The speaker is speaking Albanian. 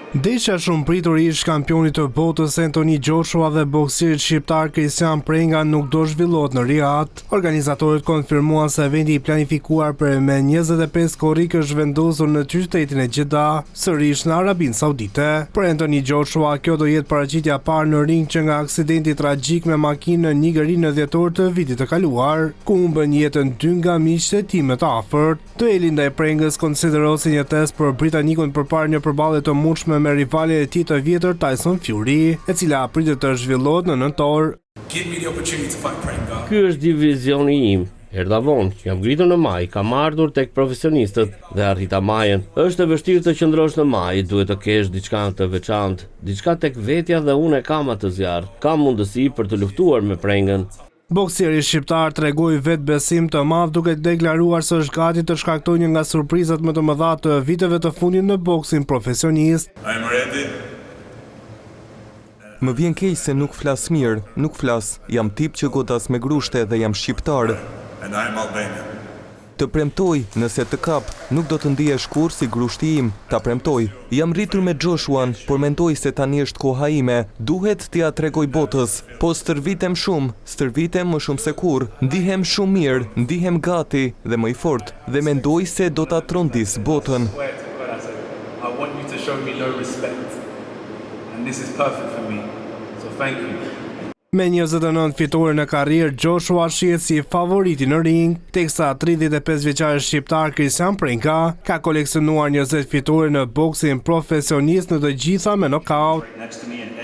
Ndeshja e shumëpritur e ish-kampionit të botës Anthony Joshua dhe boksierit shqiptar Kristian Prenga nuk do zhvillohet në Riyadh. Organizatorët konfirmuan se vendi i planifikuar për me 25 korrik është vendosur në qytetin e Jeddah, sërish në Arabinë Saudite. Për Anthony Joshua, kjo do jetë paraqitja e parë në ring që nga aksidenti tragjik me makinë në Nigeri në dhjetor të vitit të kaluar, ku humbën jetën dy nga miqtë e tij më të afërt. Dueli ndaj Prengës konsiderohet si një test për britanikun përpara një përballje të mundshme me rivalin e tij të vjetër Tyson Fury, e cila pritet të zhvillohet në nëntor. Ky është divizioni im. Erdha vonë, jam ngritur në majë, kam ardhur tek profesionistët dhe arrita majën. Është e vështirë të qëndrosh në majë, duhet të kesh diçka të veçantë, diçka tek vetja dhe unë e kam atë zjarr. Kam mundësi për të luftuar me Prengën. Boksieri shqiptar tregoi vetëbesim të madh duke deklaruar se është gati të shkaktojë një nga surprizat më të mëdha të viteve të fundit në boksin profesionist. I'm ready. Më vjen keq se nuk flas mirë, nuk flas, jam tip që godas me grushte dhe jam shqiptar. And I'm Albanian. Të premtoj, nëse të kap, nuk do të ndihesh kurrë si grushti im, ta premtoj. Jam rritur me Joshuan, por mendoj se tani është koha ime, duhet t'ia tregoj botës. Po stërvitem shumë, stërvitem më shumë se kurrë. Ndihem shumë mirë, ndihem gati dhe më i fortë dhe mendoj se do ta trondis botën. Swear to God, I said, I want you to show me no respect. And this is perfect for me. So thank you. Me 29 fitore në karrierë, Joshua shihet si favoriti në ring, teksa 35 vjeçari shqiptar Kristian Prenga ka koleksionuar 20 fitore në boksin profesionist në të gjitha me nokaut. Next to me.